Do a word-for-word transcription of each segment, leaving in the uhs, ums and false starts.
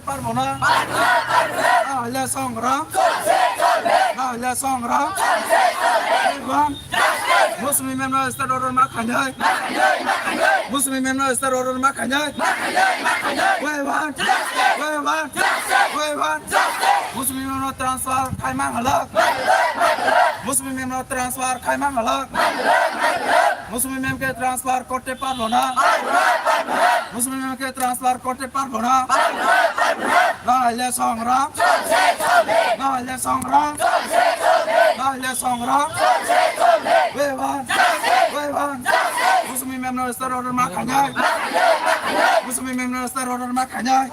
Parbo na. Nahale songram. Nahale songram. Mosumi mem no state order ma khainai. Mosumi mem no state order ma khainai. We want. We want. We want. Mosumi mem no transfer khai mang halak. Mosumi mem no transfer khai mang halak. Mosumi mem ke transfer korte parbo na. Mosumi mem ke transfer korte parbo na. Nahale songram. Nahale songram. Nahale songram. We want. We want. Mosumi mem no state order ma khainai. Mosumi mem no state order ma khainai.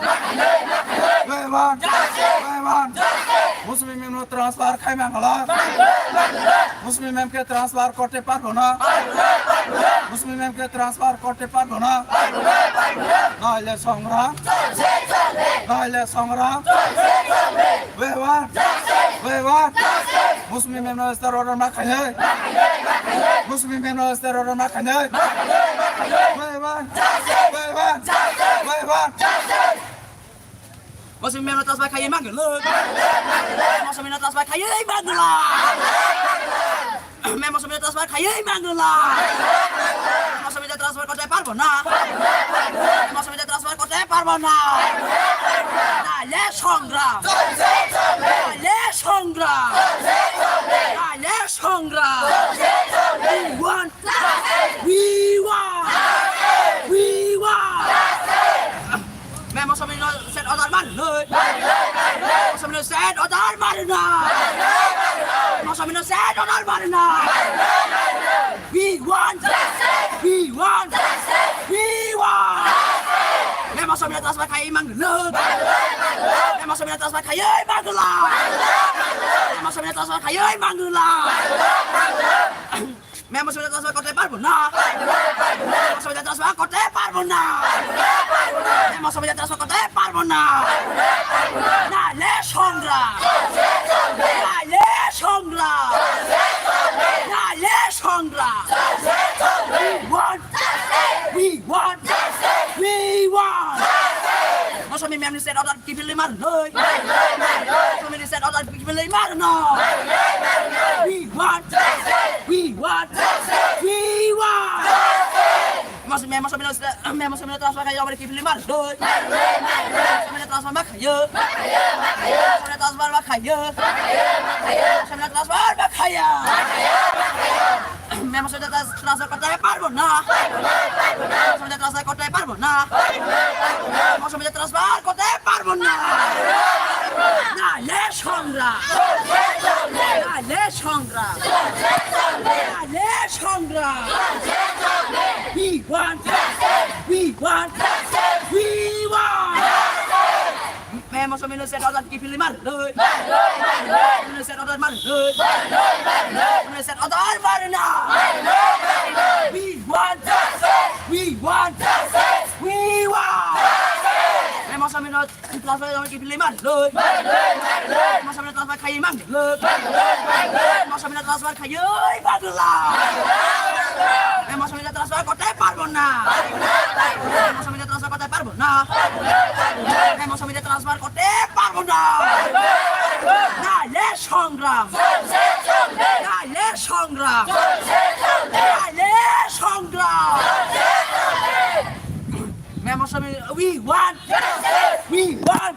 We want. We want. Mosumi mem no transfer khai mang halak. Mosumi mem ke transfer korte parbo na. Mosumi mem ke transfer korte parbo na. Nahale songram. Nahale songram. We want. We want. Mosumi mem no state order ma khainai. Mosumi mem no state order ma khainai. We want. We want. We want. Mosumi mem no transfer khai mang halak. Mosumi no transfer khai mang halak. Mem Mosumi transfer khai mang halak. Mosumi transfer korte parbo na. Mosumi transfer korte parbo na. Nahale songram. Nahale songram. Nahale songram. We want. We want. We want. Mem Mosumi no state order ma rwnai. Mosumi no state order ma rwnai. Mosumi no state order ma rwnai. We want justice. We want justice. We want. Mem Mosumi no transfer khai mang halak. Mem Mosumi no transfer khai mang halak. Mem Mosumi no transfer khai mang halak. Mem Mosumi transfer korte parbo na. Mem Mosumi transfer korte parbo na. Mem Mosumi transfer korte parbo na. Nahale songram. Nahale songram. Nahale songram. We want. We want. We want. Mosumi mem ni state order kiphilwi ma rwnai. Mosumi ni state order kiphilwi ma rwnai. We want justice. We want justice. We want. Mosumi, Mosumi no state, Mosumi no transfer khai, amar kiphilwi ma rwnai. Mosumi no transfer ma khaio. Mosumi no transfer ma khaio. Mosumi no transfer ma khaio. Mem Mosumi transfer korte parbo na. Mem Mosumi transfer korte parbo na. Mem Mosumi transfer korte parbo na. Nahale songram. Nahale songram. Nahale songram. We want justice. We want justice. We want. Mem Mosumi no state order kiphilwi ma rwnai. Mosumi no state order ma rwnai. Mosumi no state order ma rwnai. We want justice. We want justice. We want. Mem Mosumi no transfer kiphilwi ma rwnai. Mem Mosumi transfer khai mang halak. Mem Mosumi transfer khai mang halak. Mem Mosumi transfer korte parbo na. Mem Mosumi transfer korte parbo na. Mem Mosumi transfer korte parbo na. Nahale songram. Nahale songram. Nahale songram. Mem Mosumi, we want justice. We want